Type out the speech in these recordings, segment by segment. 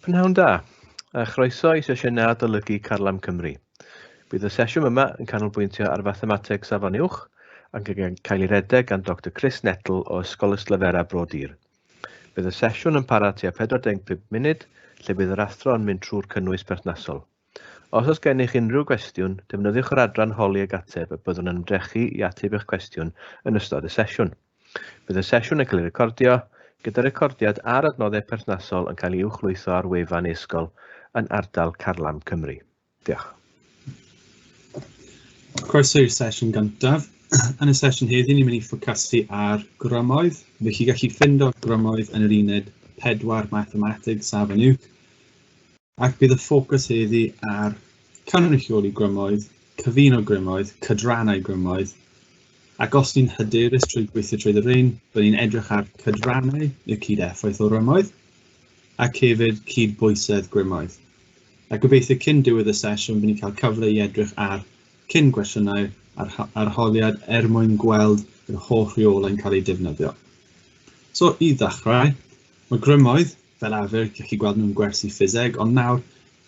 Prynhawn da, a chroeso i sesiynau adolygu Carlam Cymru. Bydd y sesiwn yma yn canolbwyntio ar fathemateg safon uwch ac yn cael ei redeg gan Doctor Chris Nettle o Ysgol Ystalyfera Bro Dur. Bydd y sesiwn yn para tua 45 munud, lle bydd yr athro yn mynd trwy'r cynnwys perthnasol. Os oes gennych unrhyw gwestiwn, defnyddiwch yr adran holi ag ateb y byddwn yn ymdrechu i ateb eich cwestiwn yn ystod y sesiwn. Bydd y sesiwn yn cael ei recordio, gyda'r recordiad a'r adnoddau perthnasol yn cael ei uwchlwytho ar wefan e-sgol yn ardal Carlam Cymru. Diolch. Croeso i'r sesiwn gyntaf. Yn y sesiwn heddiw, ni'n mynd i ffocysu ar grymoedd. Felly gallu ffindo grymoedd yn yr uned 4 mathemateg safon uwch. Ac bydd y ffocws heddi ar cynrychioli grymoedd, cyfuno grymoedd, cydrannau grymoedd, ac os ni'n hyderus trwy gweithio trwy y rhain, byddwn ni'n edrych ar cydrannau y cyd-effaith o rymoedd, ac hefyd cyd-bwysedd grymoedd. A gobeithio cyn diwedd y sesiwn, byddwn ni'n cael cyfle i edrych ar cyn gwestiynau ar arholiad er mwyn gweld yr holl rheolau'n cael eu defnyddio. So, i ddechrau, mae grymoedd fel arfer, gallu gweld nhw'n gwersi ffiseg, ond nawr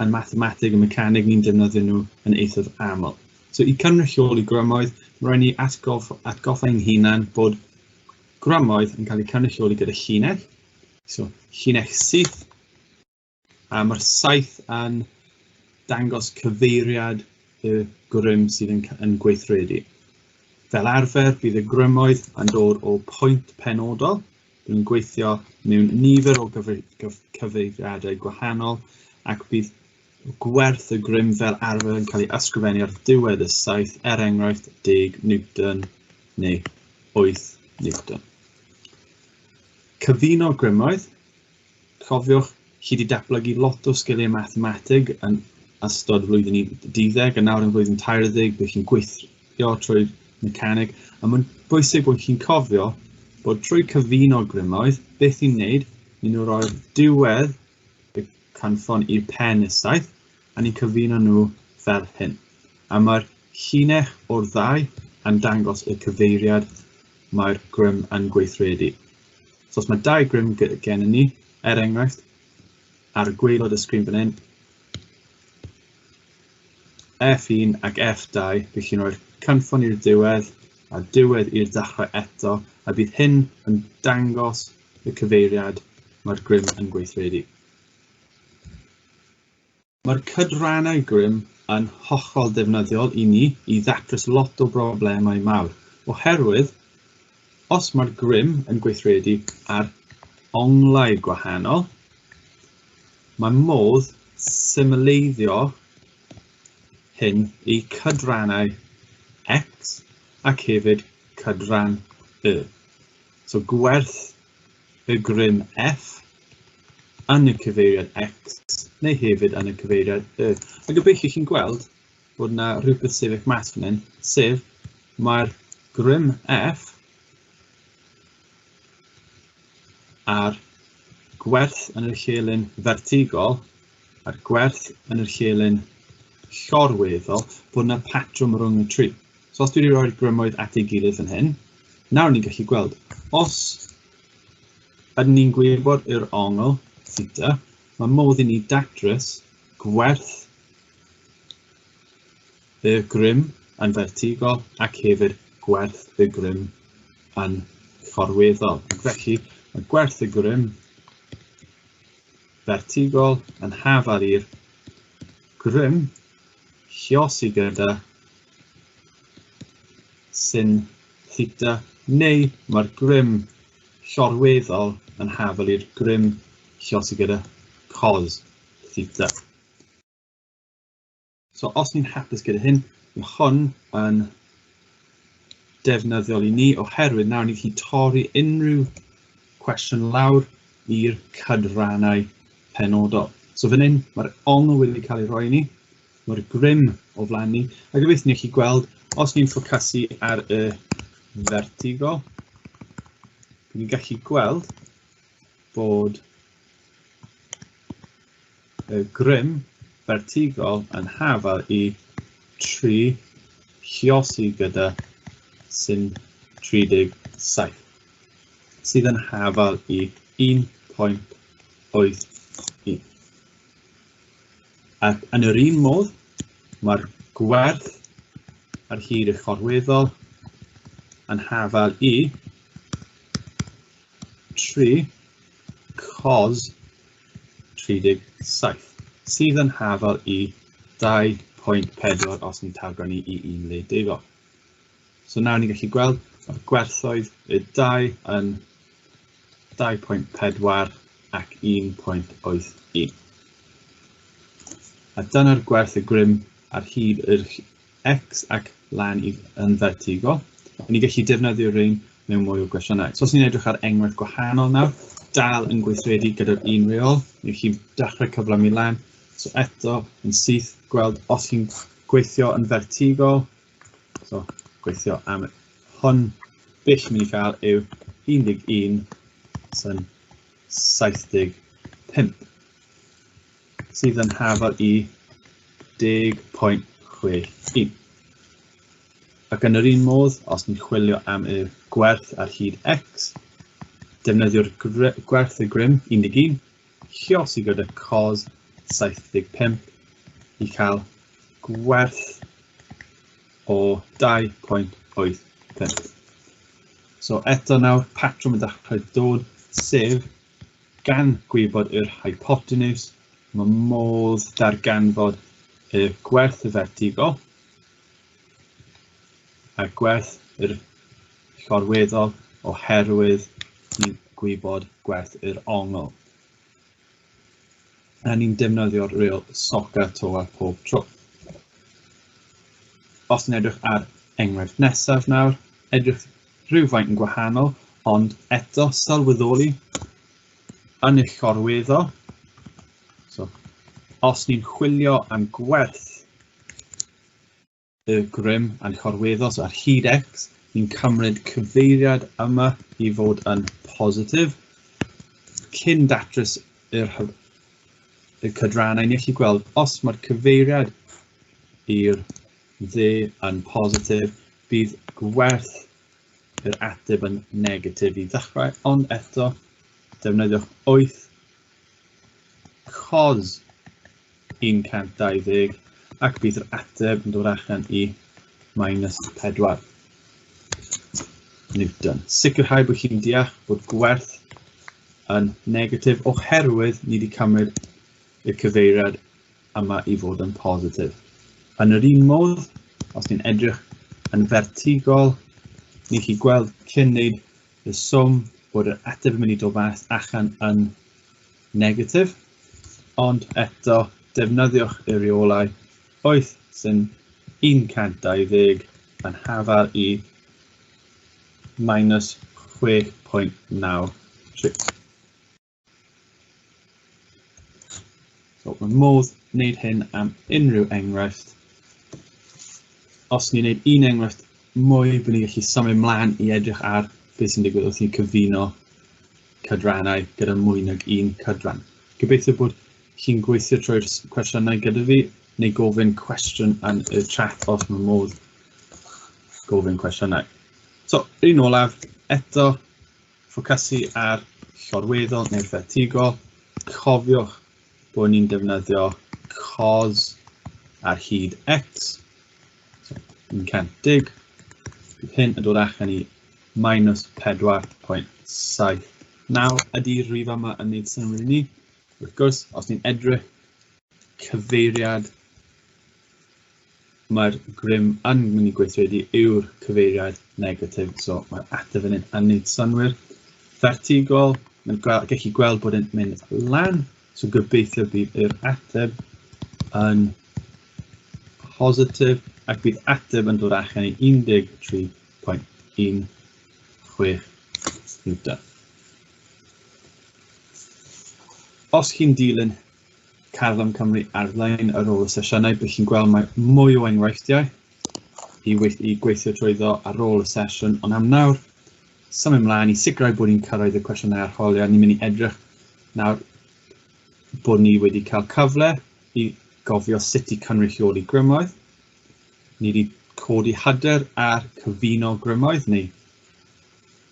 yn mathemateg a mecanig ni'n defnyddio nhw yn eithaf aml. So i cynrychioli grymoedd, mae rhaid ni atgoff, atgoffa ein hunan bod grymoedd yn cael eu cynrychioli gyda llinell. So llinell syth, a mae'r saith yn dangos cyfeiriad y grym sydd yn, yn gweithredu. Fel arfer, bydd y grymoedd yn dod o pwynt penodol, Bydd yn gweithio mewn nifer o cyfeiriadau gwahanol ac bydd gwerth y grym fel arfer yn cael ei ysgrifennu ar ddiwedd y saeth, er enghraifft 10 Newton neu 8 Newton. Cyfuno grymoedd. Cofiwch, chi wedi datblygu lot o sgiliau mathemateg yn ystod flwyddyn 12 a nawr yn flwyddyn 13, bydd chi'n gweithio trwy'r mecanig, a mae'n bwysig bod chi'n cofio bod trwy cyfuno grymoedd, beth ni'n wneud, ni'n nhw roi'r diwedd y cynffon i'r pen y saeth, a ni'n cyfuno nhw fel hyn. A mae'r llinell o'r ddau yn dangos y cyfeiriad mae'r grym yn gweithredu. So os mae dau grym gennym ni, er enghraifft, ar y gwaelod y sgrin fan hyn, F1 ac F2, bydd chi'n rhoi'r cynffon i'r diwedd a diwedd i'r dechrau eto, a bydd hyn yn dangos y cyfeiriad mae'r grym yn gweithredu. Mae'r cydrannau grym yn hollol ddefnyddiol i ni i ddatrys lot o broblemau mawr, oherwydd os mae'r grym yn gweithredu ar onglau gwahanol, mae modd symleiddio hyn i cydrannau x ac hefyd cydran y. So gwerth y grym F yn y cyfeiriad X neu hefyd yn y cyfeiriad Y. A gobeithio chi'n gweld bod yna rhywbeth sefyll mas fan hyn, sef mae'r grym F a'r gwerth yn yr lleilen fertigol a'r gwerth yn yr lleilen llorweddol, bod yna patrwm rhwng y tri. So os dwi wedi rhoi'r grymoedd at ei gilydd fan hyn, nawr ni'n gallu gweld, os ydyn ni'n gwybod yr ongl theta, mae modd i ni datrys gwerth y grym yn fertigol ac hefyd gwerth y grym yn chorweddol. Ac felly, mae gwerth y grym fertigol yn hafal i'r grym lliosi gyda sin theta, neu mae'r grym llorweddol yn hafal i'r grym lliosi gyda cos theta. So os ni'n hapus gyda hyn, mae hwn yn defnyddiol i ni oherwydd nawr ni'n gallu torri unrhyw cwestiwn lawr i'r cydrannau penodol. So fan hyn, mae'r ongl wedi cael ei roi i ni, mae'r grym o flaen ni, a gobeithio ni allu gweld, os ni'n ffocysu ar y vertigo, ni'n gallu gweld bod y grym vertigol yn hafal i 3 lliosi gyda sy'n 37, sydd yn hafal i 1.81. Ac yn yr un modd, mae'r gwerth ar hyd y chorweddol yn hafal i 3 cos 37, sydd yn hafal i 2.4 os ni'n targonu i un le degol. So nawr ni'n gallu gweld mae'r gwerthoedd y 2 yn 2.4 ac 1.81. A dyna'r gwerth y grym ar hyd yr x ac lan i yn fertigol. Ni'n gallu defnyddio rhain mewn mwy o gwestiynau. So os ni'n edrych ar enghraifft gwahanol nawr, dal yn gweithredu gyda'r un reol, ni'n gallu dechrau cyflymu lan. So eto, yn syth, gweld os chi'n gweithio yn fertigol, so gweithio am hwn, beth chi'n mynd i gael yw 11 sy'n 75, sydd yn hafal i 10.61. Ac yn yr un modd, os ni'n chwilio am y gwerth ar hyd x, defnyddio'r gwerth y grym 11, lliosi gyda cos 75 i cael gwerth o 2.85. So eto nawr, patrwm yn dechrau dod, sef gan gwybod yr hypotenws, mae modd darganfod y gwerth y fertigol a gwerth yr llorweddol oherwydd ni'n gwybod gwerth yr ongl. A ni'n defnyddio'r reol SOHCAHTOA pob tro. Os ni'n edrych ar enghraifft nesaf nawr, edrych rhywfaint yn gwahanol, ond eto sylweddoli yn y llorweddol. So, os ni'n chwilio am gwerth y grym a'n llorweddol, so ar hyd x, ni'n cymryd cyfeiriad yma i fod yn positif. Cyn datrys yr y cydrannau, ni'n gallu gweld os mae'r cyfeiriad i'r dde yn positif, bydd gwerth yr ateb yn negatif i ddechrau, ond eto, defnyddiwch 8 cos 120 ac bydd yr ateb yn dod allan i minus 4 Newton. Sicrhau bod chi'n deall bod gwerth yn negatif oherwydd ni wedi cymryd y cyfeiriad yma i fod yn positif. Yn yr un modd, os ni'n edrych yn fertigol, ni'n gallu gweld cyn wneud y swm bod yr ateb yn mynd i dod mas allan yn negatif, ond eto defnyddiwch y rheolau 8 sy'n 120 yn hafal i minus 6.93. So mae modd wneud hyn am unrhyw enghraifft. Os ni'n gwneud un enghraifft mwy, byddwn ni'n gallu symud ymlaen i edrych ar beth sy'n digwydd wrth i ni cyfuno cydrannau gyda mwy nag un cydran. Gobeithio bod chi'n gweithio trwy'r cwestiynau gyda fi, neu gofyn cwestiwn yn y chat os mae modd gofyn cwestiynau. So, un olaf, eto, ffocysu ar llorweddol neu'r fertigol. Cofiwch bod ni'n defnyddio cos ar hyd x, so 110. Bydd hyn yn dod allan i minus 4.79. Ydy'r rhif yma yn gwneud synnwyr i ni? Wrth gwrs, os ni'n edrych cyfeiriad mae'r grym yn mynd i gweithredu yw'r cyfeiriad negatif, so mae'r ateb yn yn wneud synnwyr. Fertigol, mae'n gallu gweld bod e'n mynd lan, so gobeithio bydd yr ateb yn positif ac bydd ateb yn dod allan i 13.16 Newton. Os chi'n dilyn Carlam Cymru ar-lein ar ôl y sesiynau, bydd chi'n gweld mae mwy o enghreifftiau i, i gweithio trwyddo ar ôl y sesiwn, ond am nawr, symud ymlaen i sicrhau bod ni'n cyrraedd y cwestiynau arholiad, ni'n mynd i edrych nawr bod ni wedi cael cyfle i gofio sut i cynrychioli grymoedd. Ni wedi codi hyder ar cyfuno grymoedd neu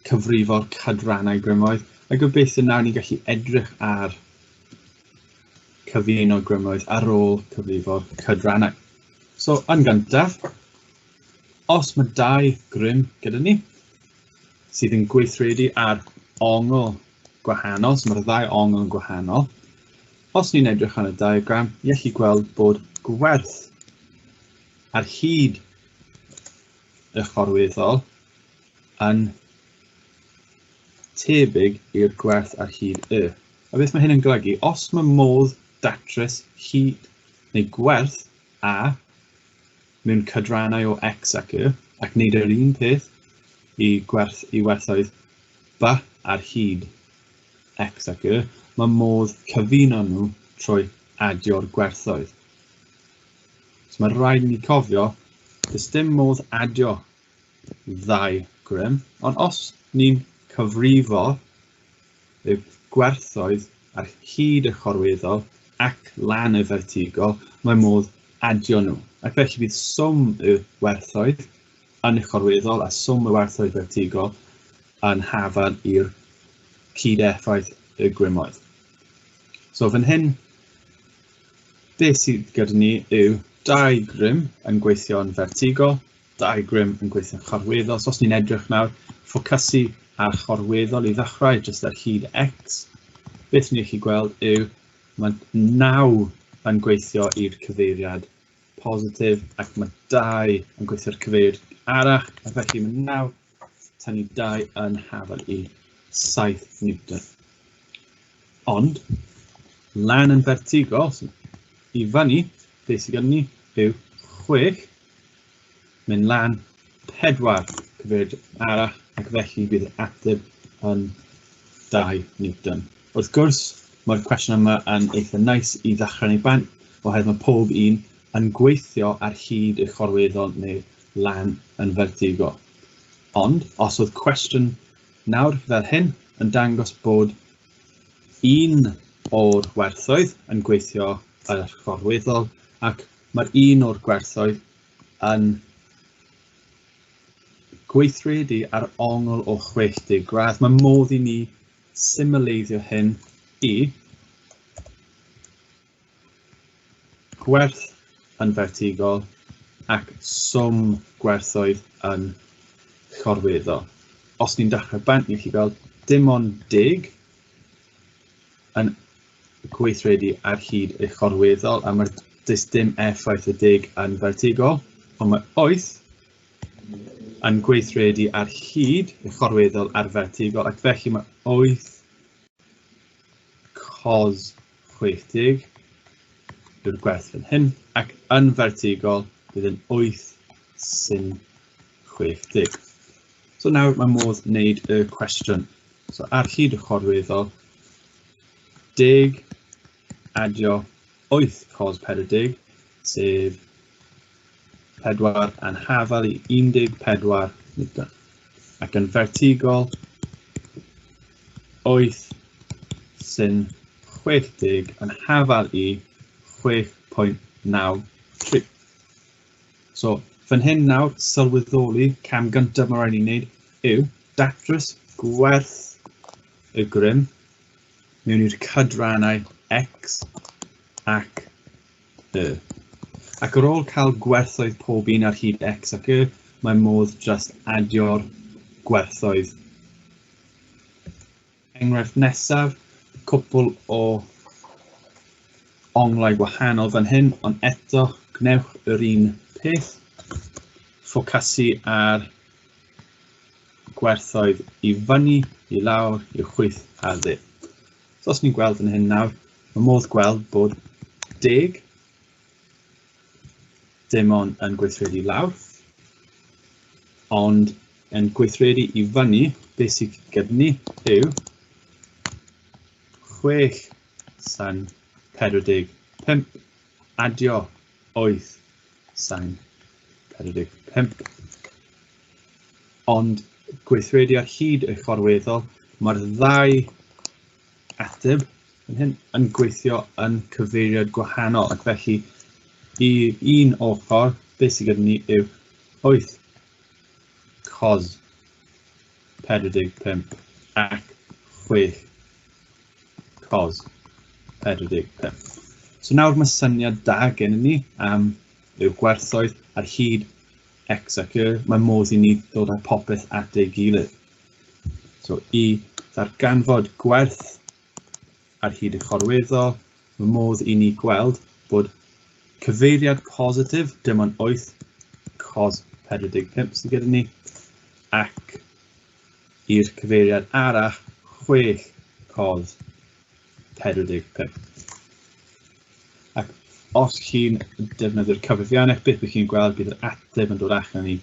cyfrifo'r cydrannau grymoedd, a gobeithio nawr ni'n gallu edrych ar cyfuno grymoedd ar ôl cyfrifo'r cydrannau. So, yn gyntaf, os mae dau grym gyda ni sydd yn gweithredu ar ongl gwahanol, so mae'r ddau ongl yn gwahanol, os ni'n edrych ar y diagram, ni allu gweld bod gwerth ar hyd y chorweddol yn tebyg i'r gwerth ar hyd y. A beth mae hyn yn golygu? Os mae modd datrys hyd neu gwerth a mewn cydrannau o x ac y, ac wneud yr un peth i gwerth i werthoedd b ar hyd x ac y, mae modd cyfuno nhw trwy adio'r gwerthoedd. So mae rhaid i ni cofio, does dim modd adio ddau grym, ond os ni'n cyfrifo y gwerthoedd ar hyd y chorweddol ac lan y fertigol, mae modd adio nhw. Ac felly bydd swm y werthoedd yn y chorweddol a swm y werthoedd fertigol yn hafal i'r cyd-effaith y grymoedd. So fan hyn, beth sydd gyda ni yw dau grym yn gweithio'n fertigol, dau grym yn gweithio'n chorweddol. So os ni'n edrych nawr, ffocysu ar chorweddol i ddechrau, jyst ar hyd x, beth ni'n gallu gweld yw mae 9 yn gweithio i'r cyfeiriad positif ac mae 2 yn gweithio'r cyfeiriad arall, a felly mae 9 tynnu 2 yn hafal i 7 Newton. Ond, lan yn fertigol, so i fyny, beth sydd gyda ni yw 6, mynd lan 4 cyfeiriad arall, ac felly bydd yr ateb yn 2 Newton. Wrth gwrs, mae'r cwestiwn yma yn eitha nice i ddechrau neu bant, oherwydd mae pob un yn gweithio ar hyd y chorweddol neu lan yn fertigol. Ond, os oedd cwestiwn nawr fel hyn yn dangos bod un o'r werthoedd yn gweithio ar y chorweddol ac mae'r un o'r gwerthoedd yn gweithredu ar ongl o 60 gradd, mae modd i ni symleiddio hyn i gwerth yn fertigol ac swm gwerthoedd yn chorweddol. Os ni'n dechrau bant, ni'n gallu gweld dim ond 10 yn gweithredu ar hyd y chorweddol, a mae'r does dim effaith y 10 yn fertigol, ond mae 8 yn gweithredu ar hyd y chorweddol a'r fertigol, ac felly mae 8 cos 60 yw'r gwerth fan hyn, ac yn fertigol bydd yn 8 sin 60. So nawr mae modd wneud y cwestiwn. So ar hyd y chorweddol, 10 adio 8 cos 40, sef 4 yn hafal i 14 Newton. Ac yn fertigol, 8 sin 60 yn hafal i 6.93. So, fan hyn nawr, sylweddoli, cam gyntaf mae rhaid i ni wneud yw datrys gwerth y grym mewn i'r cydrannau x ac y. Ac ar ôl cael gwerthoedd pob un ar hyd x ac y, mae modd just adio'r gwerthoedd. Enghraifft nesaf, cwpl o onglau gwahanol fan hyn, ond eto gwnewch yr un peth. Ffocysu ar gwerthoedd i fyny, i lawr, i'r chwith a'r dde. So os ni'n gweld yn hyn nawr, mae modd gweld bod 10 dim ond yn gweithredu lawr, ond yn gweithredu i fyny, beth sydd gyda ni yw 6 sin 45 adio 8 sin 45. Ond gweithredu ar hyd y chorweddol, mae'r ddau ateb yn hyn yn gweithio yn cyfeiriad gwahanol, ac felly i un ochr, beth sydd gyda ni yw 8 cos 45 ac 6 cos 45. So nawr mae syniad da gen ni am yw gwerthoedd ar hyd x ac y, mae modd i ni ddod â popeth at ei gilydd. So i ddarganfod gwerth ar hyd y chorweddol, mae modd i ni gweld bod cyfeiriad positif, dim ond 8 cos 45 sydd gyda ni, ac i'r cyfeiriad arall 6 cos 45. Ac os chi'n defnyddio'r cyfrifiannell, beth ych chi'n gweld bydd yr ateb yn dod allan i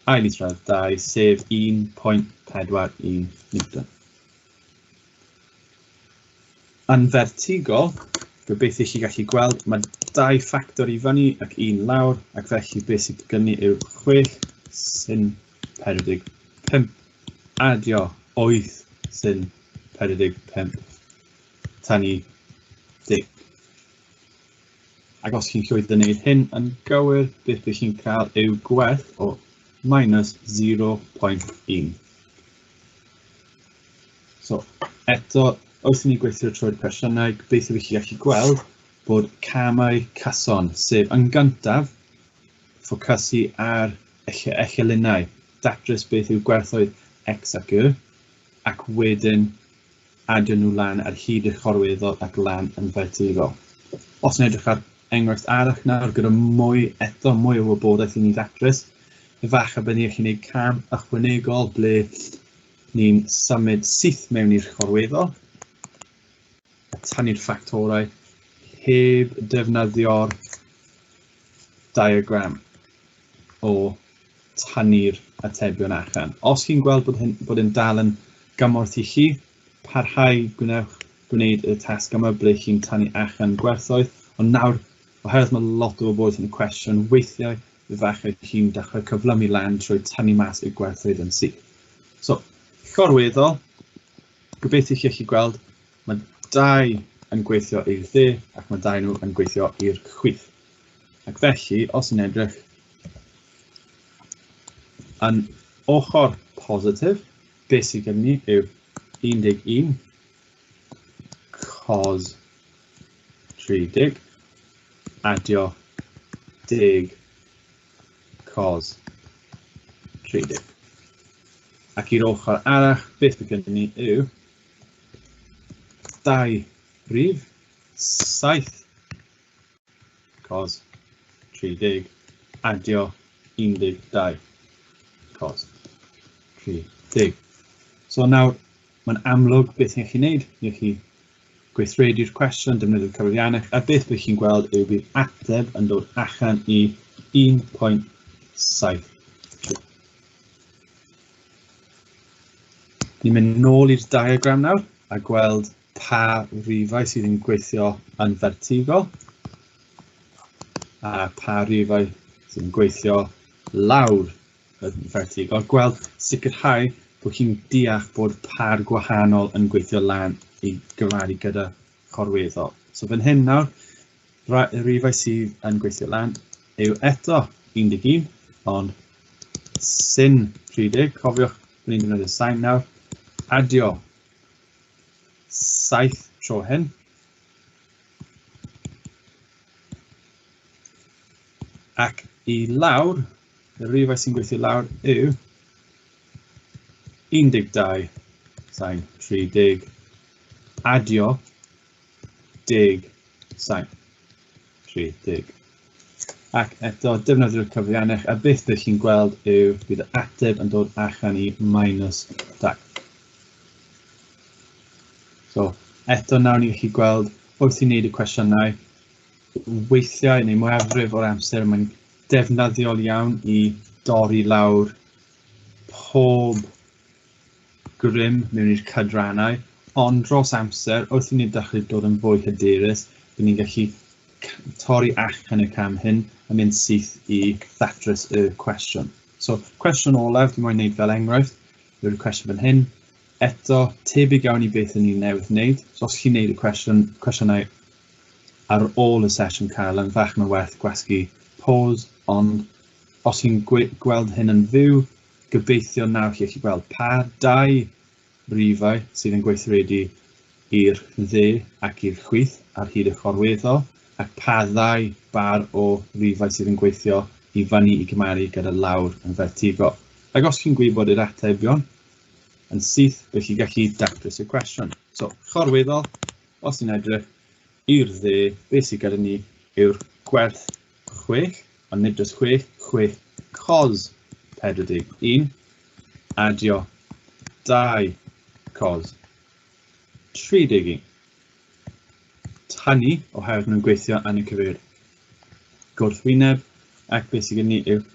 ail isradd 2, sef 1.41 Newton. Yn fertigol, gobeithio chi gallu gweld, mae dau ffactor i fyny ac un lawr, ac felly beth sydd gen ni yw 6 sin 45 adio 8 sin 45 tan i 10. Ac os chi'n llwyddo wneud hyn yn gywir, beth ych chi'n cael yw gwerth o minus 0.1. So, eto, wrth i ni gweithio trwy'r cwestiynau, gobeithio bych chi gallu gweld bod camau cyson, sef yn gyntaf, ffocysu ar echelynau, datrys beth yw gwerthoedd x ac y, ac wedyn adio nhw lan ar hyd y chorweddol ac lan yn fertigol. Os yn edrych ar enghraifft arall nawr, gyda mwy eto, mwy o wybodaeth i ni ddatrys, efallai bydd ni'n gallu gwneud cam ychwanegol ble ni'n symud syth mewn i'r chorweddol, a tynnu'r ffactorau heb defnyddio'r diagram o tynnu'r atebion allan. Os chi'n gweld bod hyn, bod hyn dal yn gymorth i chi, parhau gwnewch gwneud y tasg yma ble chi'n tynnu allan gwerthoedd, ond nawr, oherwydd mae lot o wybodaeth yn y cwestiwn, weithiau efallai chi'n dechrau cyflymu lan trwy tynnu mas y gwerthoedd yn syth. So, chorweddol, gobeithio chi allu gweld, mae dau yn gweithio i'r dde ac mae dau nhw yn gweithio i'r chwith. Ac felly, os yn edrych yn ochr positif, beth sydd gen ni yw 11 cos 30 adio 10 cos 30. Ac i'r ochr arall, beth bydd gen ni yw 2 rhif, 7 cos 30, adio 12 cos 30. So nawr, mae'n amlwg beth chi'n gallu gwneud. Ni'n gallu gweithredu'r cwestiwn, defnyddio'r cyfrifiannell, a beth bydd chi'n gweld yw bydd ateb yn dod allan i 1.73. Ni'n mynd nôl i'r diagram nawr a gweld pa rifau sydd yn gweithio yn fertigol a pa rifau sydd yn gweithio lawr yn fertigol. Gweld sicrhau bod chi'n deall bod par gwahanol yn gweithio lan i gyfaru gyda chorweddol. So fan hyn nawr, y rifau sydd yn gweithio lan yw eto 11, ond sin 30, cofiwch bod ni'n defnyddio sin nawr, adio 7 tro hyn, ac i lawr, y rifau sy'n gweithio lawr yw 12 sin 30, adio 10 sin 30. Ac eto, defnyddio'r cyfrifiannell, a beth ydych chi'n gweld yw bydd y ateb yn dod allan i minus 2. So, eto nawr ni'n gallu gweld wrth i wneud y cwestiynau, weithiau neu mwyafrif o'r amser mae'n defnyddiol iawn i dorri lawr pob grym mewn i'r cydrannau, ond dros amser, wrth i ni dechrau dod yn fwy hyderus, bydd ni'n gallu torri allan y cam hyn a mynd syth i ddatrys y cwestiwn. So, cwestiwn olaf dwi'n moyn wneud fel enghraifft, yw'r cwestiwn fan hyn. Eto, tebyg iawn i beth ni'n newydd wneud. So, os chi'n wneud y cwestiynau ar ôl y sesiwn cael, yn fach mae'n werth gwasgu pause, ond os chi'n gweld hyn yn fyw, gobeithio nawr chi allu gweld pa dau rifau sydd yn gweithredu i'r dde ac i'r chwith ar hyd y chorweddol, ac pa ddau bar o rifau sydd yn gweithio i fyny i gymharu gyda lawr yn fertigol. Ac os chi'n gwybod yr atebion, yn syth, bych chi'n gallu datrys y cwestiwn. So, chorweddol, os ni'n edrych i'r dde, beth sydd gyda ni yw'r gwerth 6, ond nid jyst 6, 6 cos 41, adio 2 cos 31. Tynnu, oherwydd nhw'n gweithio yn y cyfeiriad gwrthwyneb, ac beth sydd gen ni yw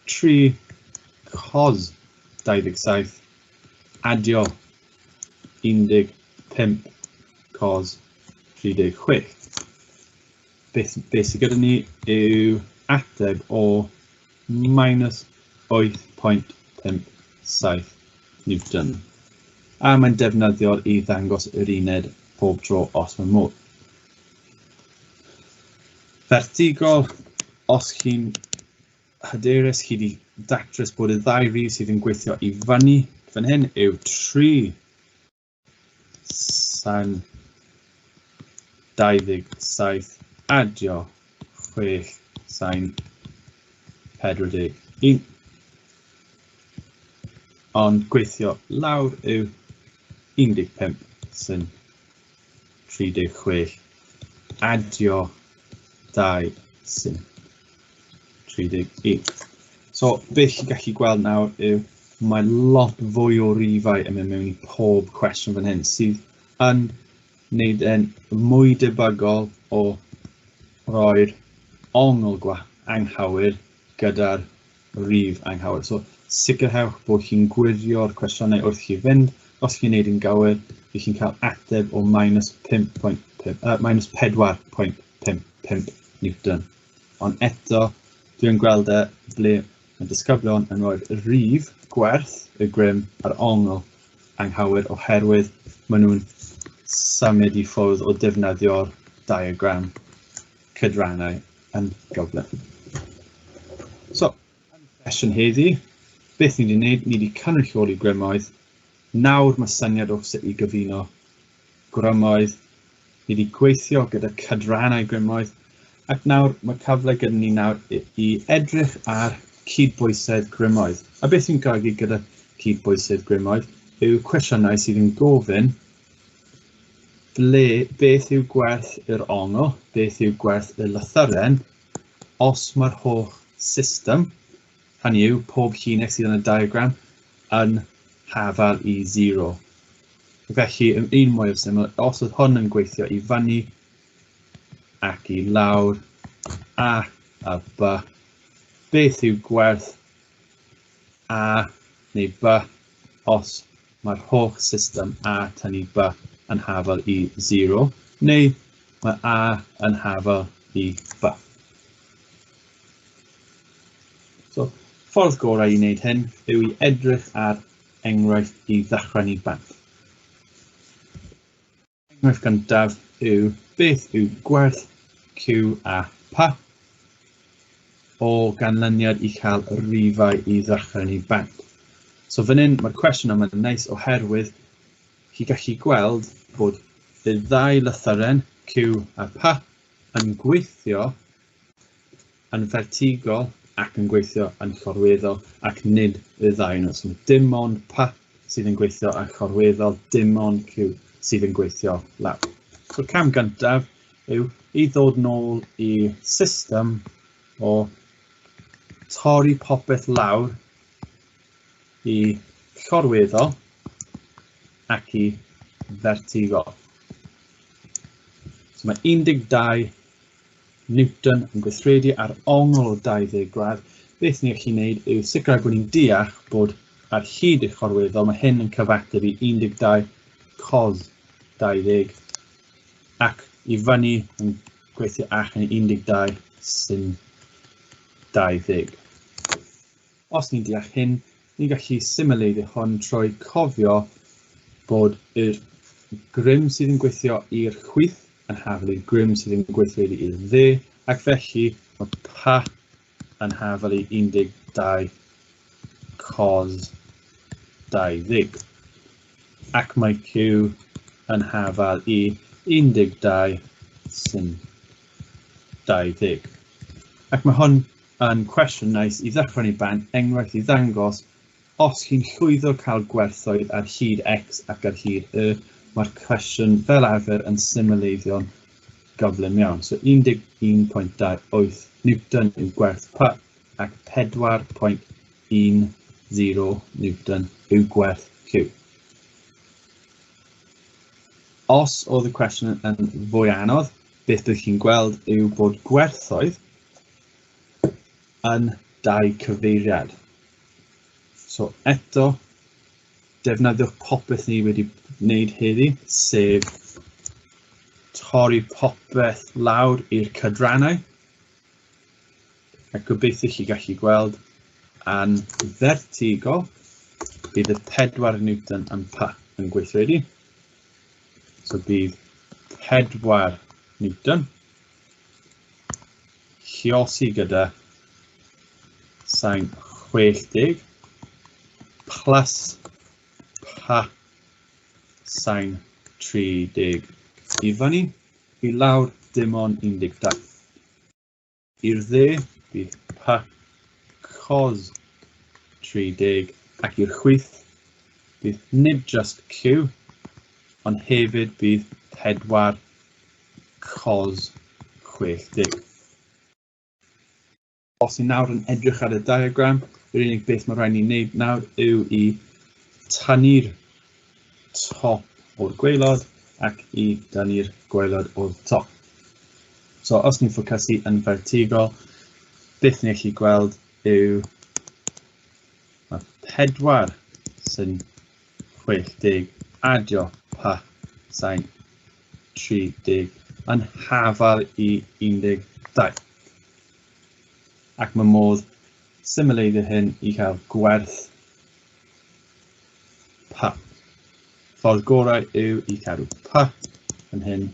3 cos 27 adio 15 cos 36. Beth, beth sydd gyda ni yw ateb o minus 8.57 Newton. A mae'n defnyddiol i ddangos yr uned pob tro os mae modd. Fertigol, os chi'n hyderus, chi wedi datrys bod y ddau rif sydd yn gweithio i fyny fan hyn yw 3 sin 27 adio 6 sin 41. Ond gweithio lawr yw 15 sin 36 adio 2 sin 31. So, beth chi'n gallu gweld nawr yw mae lot fwy o rifau yn mynd mewn i pob cwestiwn fan hyn, sydd yn wneud e'n mwy debygol o roi'r ongl anghywir gyda'r rif anghywir. So, sicrhewch bod chi'n gwirio'r cwestiynau wrth chi fynd. Os chi'n neud yn gywir, bydd chi'n cael ateb o minus 5.5, minus 4.55 Newton. Ond eto, dwi'n gweld e ble mae disgyblion yn rhoi'r rif gwerth y grym ar ongl anghywir oherwydd maen nhw'n symud i ffwrdd o defnyddio'r diagram cydrannau yn gyflym. So, yn sesiwn heddi, beth ni wedi gwneud? Ni wedi cynrychioli grymoedd. Nawr mae syniad o sut i gyfuno grymoedd. Ni wedi gweithio gyda cydrannau grymoedd. Ac nawr mae cyfle gyda ni nawr i edrych ar cydbwysedd grymoedd. A beth sy'n golygu gyda cydbwysedd grymoedd yw cwestiynau sydd yn gofyn ble, beth yw gwerth yr ongl, beth yw gwerth y lythyren, os mae'r holl system, hynny yw pob llinell sydd yn y diagram, yn hafal i 0. Felly, yn un mwyaf syml, os oedd hwn yn gweithio i fyny ac i lawr, A a B, beth yw gwerth A neu B os mae'r holl system A tynnu B yn hafal i 0, neu mae A yn hafal i B. So, ffordd gorau i wneud hyn yw i edrych ar enghraifft i ddechrau ni bant. Enghraifft gyntaf yw beth yw gwerth Q a P o ganlyniad i cael y rifau i ddechrau ni bant. So fan hyn, mae'r cwestiwn yma'n neis oherwydd chi gallu gweld bod y ddau lythyren Q a P yn gweithio yn fertigol ac yn gweithio yn llorweddol ac nid y ddau nhw. So dim ond P sydd yn gweithio yn llorweddol, dim ond Q sydd yn gweithio lawr. So cam gyntaf yw i ddod nôl i system o torri popeth lawr i llorweddol ac i fertigol. So mae 12 Newton yn gweithredu ar ongl o 20 gradd. Beth ni'n gallu gwneud yw sicrhau bod ni'n deall bod ar hyd y chorweddol, mae hyn yn cyfateb i 12 cos 20 ac i fyny yn gweithio allan i 12 sin 20. Os ni'n deall hyn, ni'n gallu symleiddio hwn trwy cofio bod yr grym sydd yn gweithio i'r chwith yn hafal i'r grym sydd yn gweithredu i'r dde, ac felly mae P yn hafal i 12 cos 20. Ac mae Q yn hafal i 12 sin 20. Ac mae hwn yn cwestiwn neis i ddechrau ni bant, enghraifft i ddangos os chi'n llwyddo cael gwerthoedd ar hyd x ac ar hyd y, mae'r cwestiwn fel arfer yn symleiddio'n gyflym iawn. So 11.28 Newton yw gwerth P ac 4.10 Newton yw gwerth Q. Os oedd y cwestiwn yn fwy anodd, beth byddwch chi'n gweld yw bod gwerthoedd yn dau cyfeiriad. So eto, defnyddiwch popeth ni wedi wneud heddi, sef torri popeth lawr i'r cydrannau, ac gobeithio chi gallu gweld yn fertigol bydd y 4 Newton yn P yn gweithredu. So bydd 4 Newton lliosi gyda sain 60 plus P sain 30 i fyny, i lawr dim ond 12. I'r dde bydd P cos 30 ac i'r chwith bydd nid just Q, ond hefyd bydd 4 cos 60. Os ni nawr yn edrych ar y diagram, yr unig beth mae rhaid ni wneud nawr yw i tynnu'r top o'r gwaelod ac i dynnu'r gwaelod o'r top. So os ni'n ffocysu yn fertigol, beth ni'n gallu gweld yw mae 4 sy'n 60 adio P sain 30 yn hafal i 12. Ac mae modd symleiddio hyn i cael gwerth P. Ffordd gorau yw i cadw P yn hyn,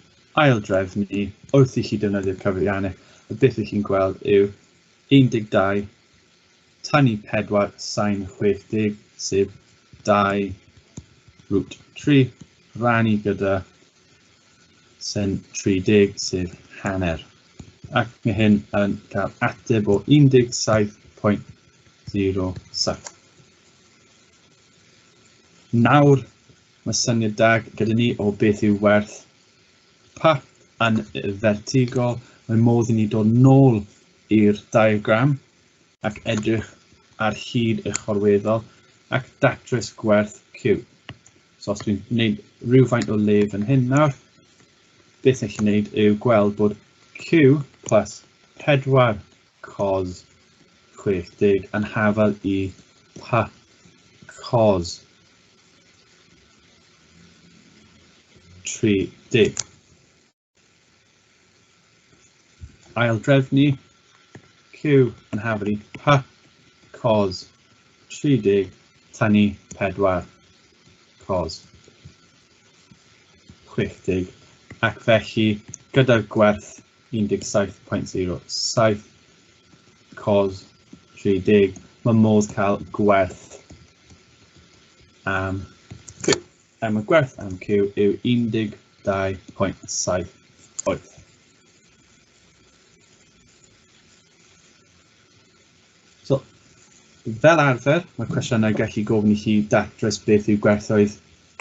aildrefnu wrth i chi defnyddio'r cyfrifiannell, a beth ych chi'n gweld yw 12 tynnu 4 sain 60, sef 2 root 3, rannu gyda sin 30, sef hanner. Ac mae hyn yn cael ateb o 17.07. Nawr, mae syniad da gyda ni o beth yw werth P yn fertigol. Mae modd i ni dod nôl i'r diagram ac edrych ar hyd y chorweddol ac datrys gwerth Q. So os dwi'n gwneud rhywfaint o le fan hyn nawr, beth eich gwneud yw gweld bod Q plus 4 cos 60 yn hafal i P cos 30. Aildrefnu Q yn hafal i P cos 30 tynnu 4 cos 60, ac felly gyda'r gwerth 17.07 cos 30, mae modd cael gwerth am Q. A mae gwerth am Q yw 12.78. So, fel arfer, mae cwestiynau gallu gofyn i chi datrys beth yw gwerthoedd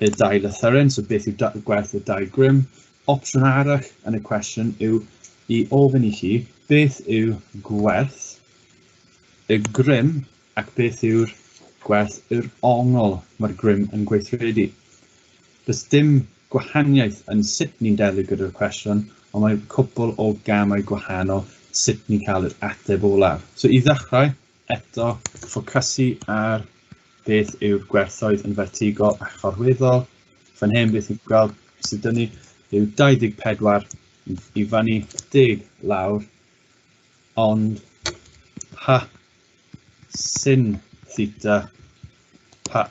y dau lythyren, so beth yw gwerth y dau grym. Opsiwn arall yn y cwestiwn yw i ofyn i chi beth yw gwerth y grym ac beth yw'r gwerth yr ongl mae'r grym yn gweithredu. Does dim gwahaniaeth yn sut ni'n delio gyda'r cwestiwn, ond mae cwpl o gamau gwahanol sut ni'n cael yr ateb olaf. So i ddechrau, eto, ffocysu ar beth yw'r gwerthoedd yn fertigol a chorweddol. Fan hyn, beth ni'n gweld sydd dyn ni yw 24 i fyny 10 lawr, ond P sin theta P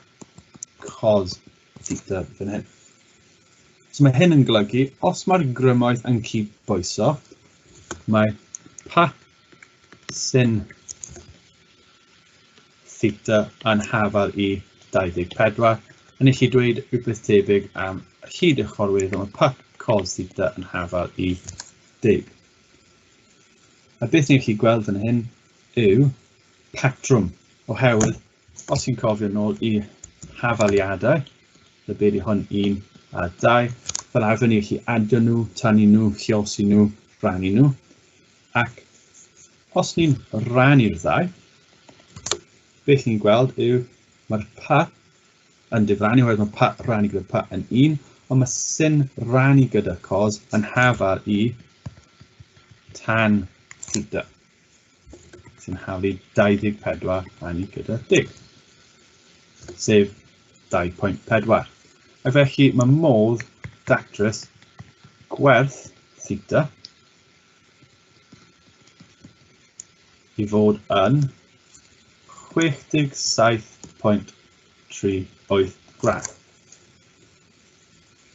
cos theta fan hyn. So mae hyn yn golygu, os mae'r grymoedd yn cydbwyso, mae P sin theta yn hafal i 24, a nes i dweud rhywbeth tebyg am Ar hyd y chorwydd, mae P cos theta yn hafal i 10. A beth ni'n gallu gweld yn hyn yw patrwm, oherwydd os chi'n cofio nôl i hafaliadau, labelu hwn 1 a 2, fel arfer ni'n gallu adio nhw, tynnu nhw, lliosi nhw, rannu nhw. Ac os ni'n rannu'r ddau, beth ni'n gweld yw mae'r P yn diflannu, oherwydd mae P rannu gyda P yn 1, ond mae sin rannu gyda cos yn hafal i tan theta, sy'n haflu 24 rannu gyda 10, sef 2.4. Ac felly mae modd datrys gwerth theta i fod yn 67.38 gradd.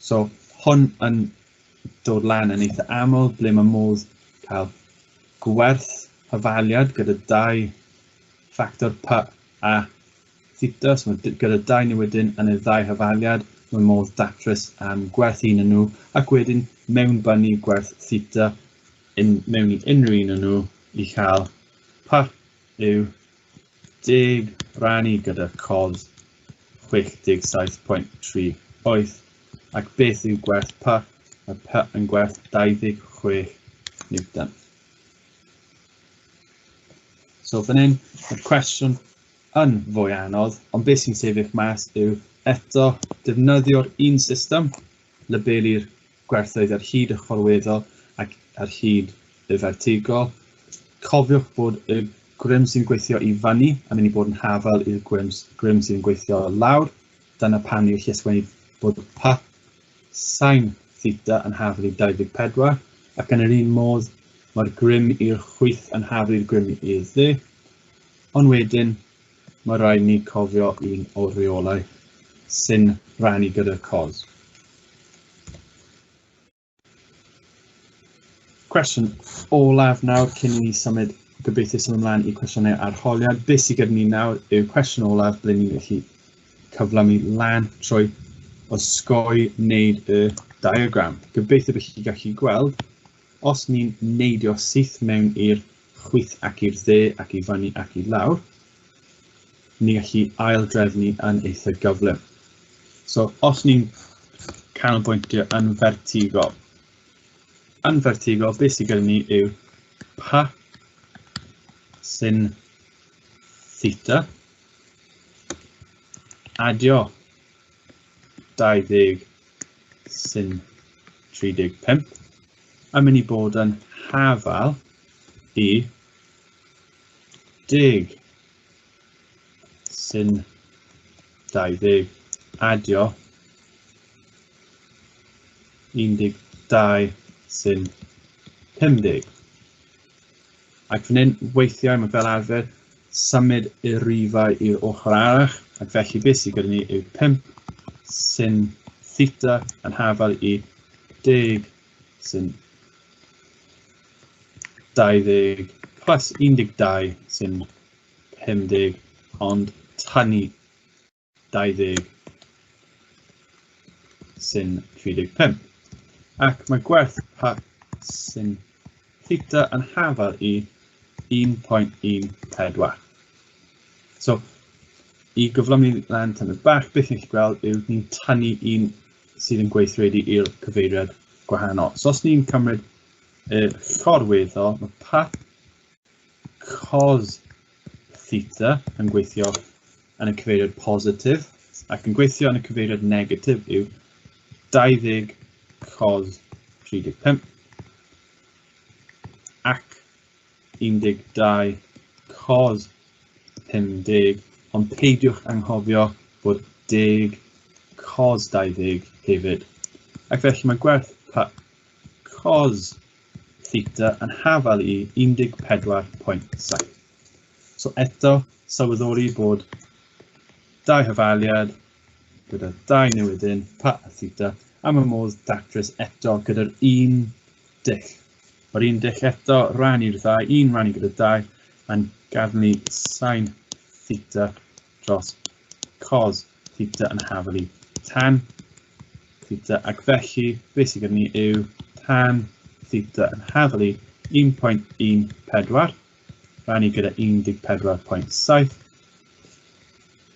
So hwn yn dod lan yn eitha aml ble mae modd cael gwerth hafaliad gyda dau ffactor P a theta, so mae gyda dau newidyn yn y ddau hafaliad, mae modd datrys am gwerth un o'n nhw, ac wedyn mewnbynnu gwerth theta mewn i unrhyw un o'n nhw i chael P yw 10 rannu gyda cos 67.38, ac beth yw gwerth P? Mae P yn gwerth 26 Newton. So fan hyn, mae'r cwestiwn yn fwy anodd, ond beth sy'n sefyll mas yw eto defnyddio'r un system, labelu'r gwerthoedd ar hyd y chorweddol ac ar hyd y fertigol. Cofiwch bod y grym sy'n gweithio i fyny yn mynd i bod yn hafal i'r grym sy'n gweithio lawr. Dyna pam ni'n gallu ysgrifennu bod P sin theta yn hafal i 24, ac yn yr un modd mae'r grym i'r chwith yn hafal i'r grym i'r dde, ond wedyn mae rhaid ni cofio un o'r rheolau sy'n rannu gyda cos. Cwestiwn olaf nawr cyn i ni symud, gobeithio symud ymlaen i cwestiynau arholiad. Beth sydd gyda ni nawr yw cwestiwn olaf ble ni'n gallu cyflymu lan trwy osgoi wneud y diagram. Gobeithio bod chi'n gallu gweld, os ni'n neidio syth mewn i'r chwith ac i'r dde ac i fyny ac i lawr, ni'n gallu aildrefnu yn eitha gyflym. So, os ni'n canolbwyntio yn fertigol, beth sydd gyda ni yw P sin theta adio 20 sin 35 yn mynd i bod yn hafal i 10 sin 20 adio 12 sin 50. Ac fan hyn, weithiau mae fel arfer symud y rifau i'r ochr arall, ac felly beth sydd gyda ni yw 5 sin theta yn hafal i 10 sin 20 plus 12 sin 50, ond tynnu 20 sin 35. Ac mae gwerth P sin theta yn hafal i 1.14. So, i gyflymu lan tymed bach, beth ni'n gallu gweld yw ni'n tynnu un sydd yn gweithredu i'r cyfeiriad gwahanol. So, os ni'n cymryd y chorweddol, mae P cos theta yn gweithio yn y cyfeiriad positif, ac yn gweithio yn y cyfeiriad negatif yw 20 cos 35 ac 12 cos 50, ond peidiwch anghofio bod 10 cos 20 hefyd. Ac felly mae gwerth P cos theta yn hafal i 14.7. So eto, sylweddoli bod dau hafaliad gyda dau newidyn, P a theta, a mae modd datrys eto gyda'r un dull. Mae'r un dull eto, rannu'r ddau, un rannu gyda dau, a'n gadael ni sin theta dros cos theta yn hafal i tan theta, ac felly beth sydd gyda ni yw tan theta yn hafal i 1.14 rannu gyda 14.7,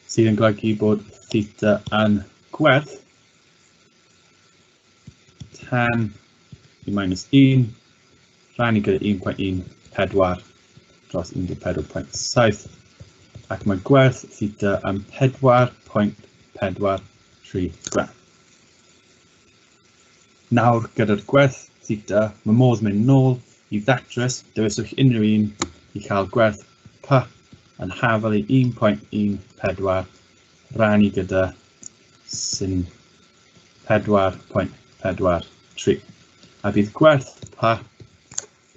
sydd yn golygu bod theta yn gwerth tan i minus 1 rannu gyda 1.14 dros 14.7, ac mae gwerth theta yn 4.43 gradd. Nawr, gyda'r gwerth theta, mae modd mynd nôl i ddatrys, dewiswch unrhyw un i cael gwerth p yn hafal i 1.14 rannu gyda sin 4.43. A bydd gwerth p,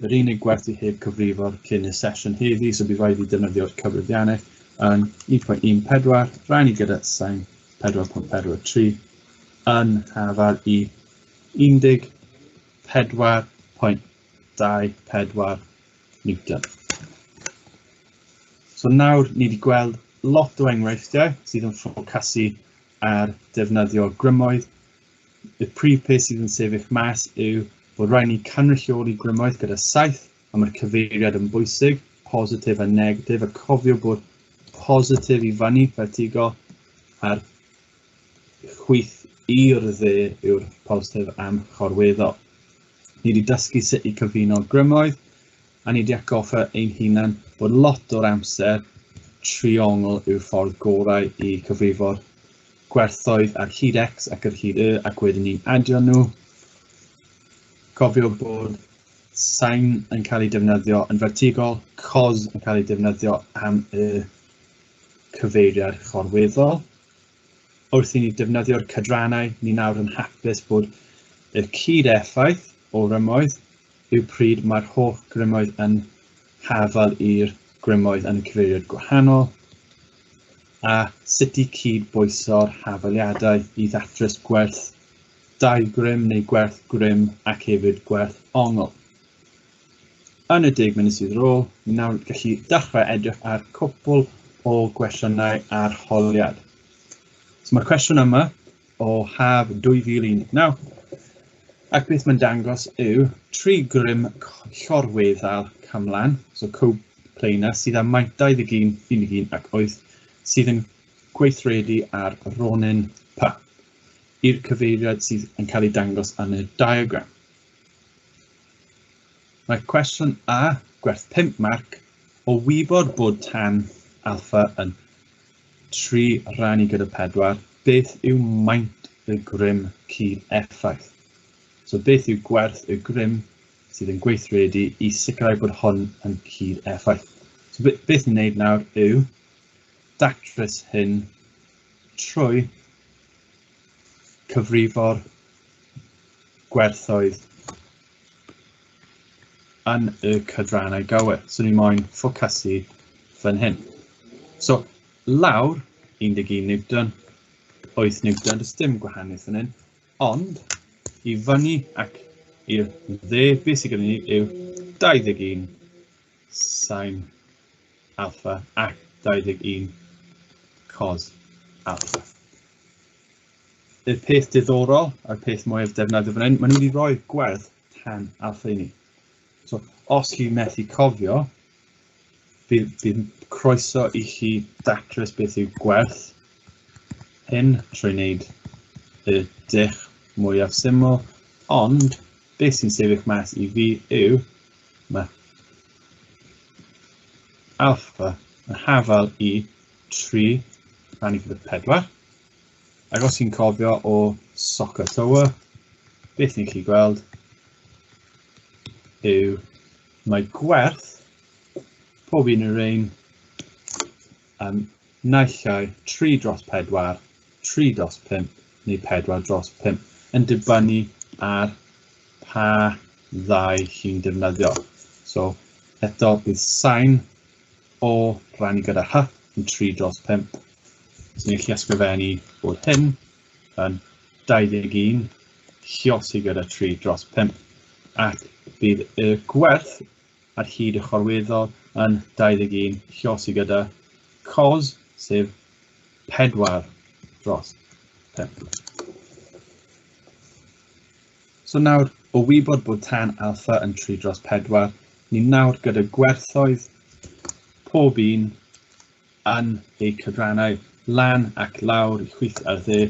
yr unig gwerth i heb cyfrifo'r cyn y sesiwn heddi, so bydd rhaid i defnyddio'r cyfrifiannell, yn 1.14 rannu gyda sin 4.43 yn hafal i 14.24 Newton. So nawr ni wedi gweld lot o enghreifftiau sydd yn ffocysu ar defnyddio grymoedd. Y prif peth sydd yn sefyll mas yw bod rhaid ni cynrychioli grymoedd gyda 7, a mae'r cyfeiriad yn bwysig, positif a negatif, a cofio bod positif i fyny, vertigo, a'r chwith i'r dde yw'r positif am chorweddol. Ni wedi dysgu sut i cyfuno grymoedd, a ni wedi atgoffa ein hunan bod lot o'r amser triongl yw'r ffordd gorau i cyfrifo'r gwerthoedd ar hyd x ac ar hyd y, ac wedyn ni'n adio nhw. Cofio bod sin yn cael ei defnyddio yn vertigol, cos yn cael ei defnyddio am y cyfeiriad chorweddol. Wrth i ni defnyddio'r cydrannau, ni nawr yn hapus bod y cyd-effaith o rymoedd yw pryd mae'r holl grymoedd yn hafal i'r grymoedd yn y cyfeiriad gwahanol, a sut i cyd-bwyso'r hafaliadau i ddatrys gwerth dau grym neu gwerth grym ac hefyd gwerth ongl. Yn y 10 munud sydd ar ôl, ni nawr gallu dechrau edrych ar cwpl o gwestiynau arholiad. So mae'r cwestiwn yma o haf 2019, ac beth mae'n dangos yw tri grym llorweddal camlan, so coplanar, sydd â maint 21, 11 ac 8, sydd yn gweithredu ar ronyn P i'r cyfeiriad sydd yn cael ei dangos yn y diagram. Mae cwestiwn A, gwerth 5 marc, o wybod bod tan alpha yn 3 rannu gyda 4, beth yw maint y grym cyd effaith? So beth yw gwerth y grym sydd yn gweithredu i sicrhau bod hwn yn cyd effaith? So beth ni'n neud nawr yw datrys hyn trwy cyfrifo'r gwerthoedd yn y cydrannau gywir. So ni moyn ffocysu fan hyn. So lawr 11 Newton, 8 Newton, does dim gwahaniaeth fan hyn, ond i fyny ac i'r dde, beth sydd gyda ni yw 21 sin alpha ac 21 cos alpha. Y peth diddorol a'r peth mwyaf defnyddio fan hyn, maen nhw wedi rhoi gwerth tan alpha i ni. So, os chi methu cofio, bydd croeso i chi datrys beth yw gwerth hyn trwy wneud y dull mwyaf syml, ond beth sy'n sefyll mas i fi yw mae alpha yn hafal i 3 rannu gyda 4. Ac os chi'n cofio o SOHCAHTOA, beth ni'n gallu gweld yw mae gwerth pob un o'r rhain yn naill ai 3 dros 4, 3 dros 5 neu 4 dros 5 yn dibynnu ar pa ddau chi'n defnyddio. So eto bydd sin o rannu gyda h yn 3 dros 5. So ni'n gallu ysgrifennu bod hyn yn 21 lliosi gyda 3 dros 5, ac bydd y gwerth ar hyd y chorweddol yn 21 lliosi gyda cos, sef 4 dros 5. So nawr, o wybod bod tan alpha yn 3/4, ni nawr gyda gwerthoedd pob un yn eu cydrannau lan ac lawr i chwith a'r dde,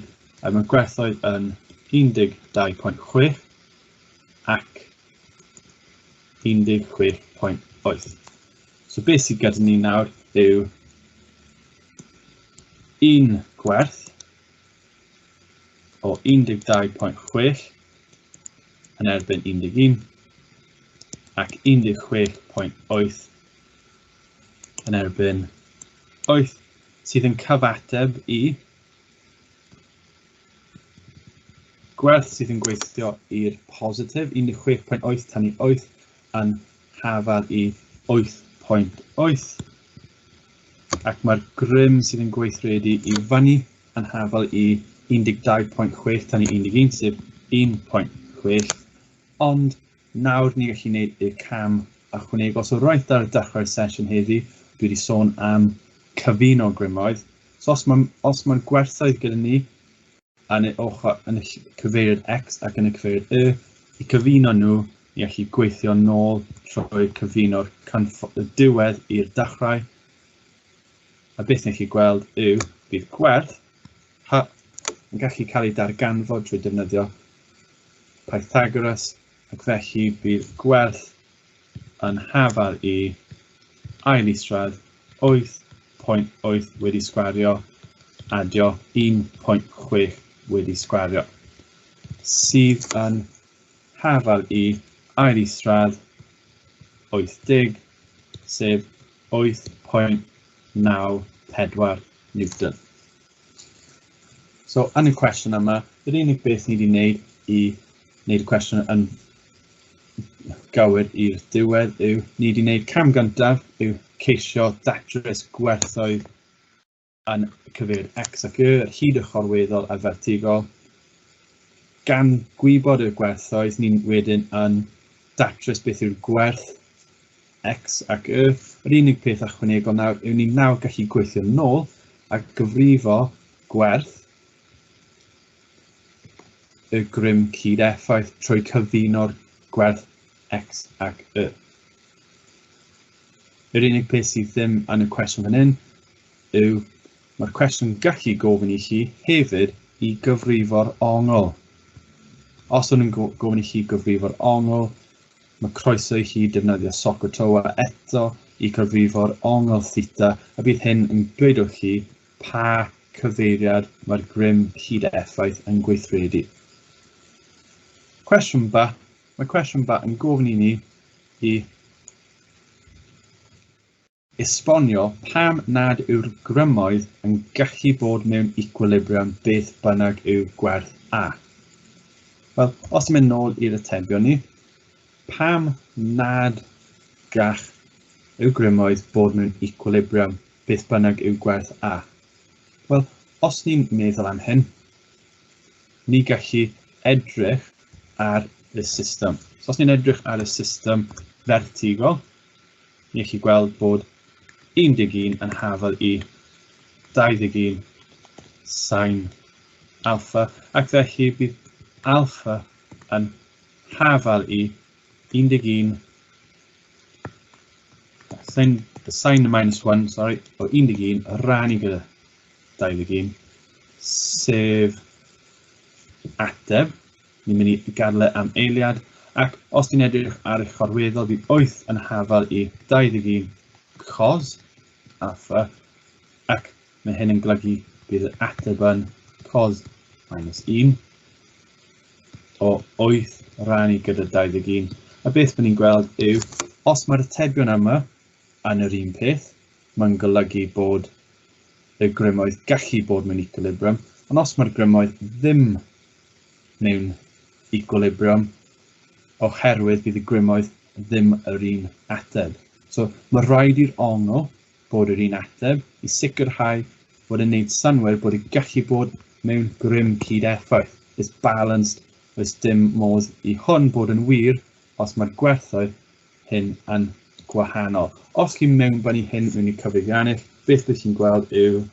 a mae gwerthoedd yn 12.6 ac 16.8. So beth sydd gyda ni nawr yw un gwerth o 12.6 yn erbyn 11 ac 16.8 yn erbyn 8 sydd yn cyfateb i gwerth sydd yn gweithio i'r positif 16.8 tan i 8 yn hafal i 8.8 ac mae'r grym sydd yn gweithredu i fyny yn hafal i 12.6 tan i 11 sef 1.6, ond nawr ni gallu gwneud y cam ychwanegol. So roedd ar dechrau'r sesiwn heddi, dwi wedi sôn am cyfuno grymoedd. So os mae'r gwerthoedd gyda ni yn y ochr, yn y cyfeiriad X ac yn y cyfeiriad Y, i cyfuno nhw, ni gallu gweithio nôl trwy cyfuno'r diwedd i'r dechrau. A beth ni'n gallu gweld yw bydd gwerth H yn gallu cael ei darganfod trwy defnyddio Pythagoras, ac felly bydd gwerth yn hafal i ail isradd 8.8 wedi sgwario adio 1.6 wedi sgwario, sydd yn hafal i ail isradd 80, sef 8.94 Newton. So, yn y cwestiwn yma, yr unig beth ni wedi wneud i wneud y cwestiwn yn gywir i'r diwedd yw ni wedi wneud cam gyntaf yw ceisio datrys gwerthoedd yn cyfeiriad X ac Y, yr hyd y chorweddol a fertigol. Gan gwybod y gwerthoedd, ni'n wedyn yn datrys beth yw'r gwerth X ac Y. Yr unig peth ychwanegol nawr yw ni nawr gallu gweithio nôl a gyfrifo gwerth y grym cyd-effaith trwy cyfuno'r gwerth X ac Y. Yr unig peth sydd ddim yn y cwestiwn fan hyn yw mae'r cwestiwn gallu gofyn i chi hefyd i gyfrifo'r ongl. Os o'n nhw'n gofyn i chi gyfrifo'r ongl, mae croeso i chi defnyddio SOHCAHTOA eto i gyfrifo'r ongl theta, a bydd hyn yn dweud wrth chi pa cyfeiriad mae'r grym hyd effaith yn gweithredu. Cwestiwn B. Mae cwestiwn B yn gofyn i ni i esbonio pam nad yw'r grymoedd yn gallu bod mewn equilibrium beth bynnag yw gwerth A. Wel, os ymwneud nôl i'r atebion ni, pam nad gall yw grymoedd bod mewn equilibrium beth bynnag yw gwerth A? Wel, os ni'n meddwl am hyn, ni gallu edrych ar y system. So os ni'n edrych ar y system fertigol, ni gallu gweld bod 11 yn hafal i 21 sin alpha, ac felly bydd alpha yn hafal i 11 sin minus 1, sorry, o 11 rannu gyda 21, sef ateb. Ni'n mynd i gadael e am eiliad, ac os ni'n edrych ar y chorweddol, bydd 8 yn hafal i 21 cos alpha, ac mae hyn yn golygu bydd yr ateb yn cos minus 1 o 8 rannu gyda 21. A beth bydd ni'n gweld yw, os mae'r atebion yma yn yr un peth, mae'n golygu bod y grymoedd gallu bod mewn equilibrium, ond os mae'r grymoedd ddim mewn equilibrium, oherwydd bydd y grymoedd ddim yr un ateb. So mae rhaid i'r ongl bod yr un ateb i sicrhau bod yn gwneud synnwyr bod y gallu bod mewn grym cyd-effaith. It's balanced, does dim modd i hwn bod yn wir os mae'r gwerthoedd hyn yn gwahanol. Os chi'n mewnbynnu hyn mewn i cyfrifiannell, beth bydd chi'n gweld yw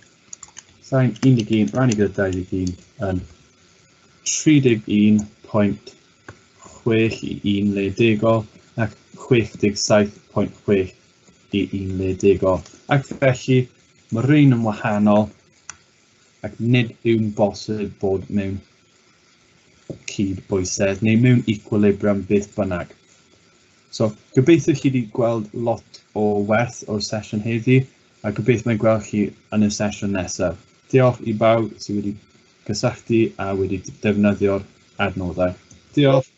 sin 11 rannu gyda 21 yn 31.6. 67.6 i un le degol ac 67.6 i un le degol. Ac felly mae rhain yn wahanol ac nid yw'n bosib bod mewn cydbwysedd neu mewn equilibrium beth bynnag. So, gobeithio chi wedi gweld lot o werth o'r sesiwn heddi a gobeithio mae'n gweld chi yn y sesiwn nesaf. Diolch i bawb sydd wedi cysylltu a wedi defnyddio'r adnoddau. Diolch.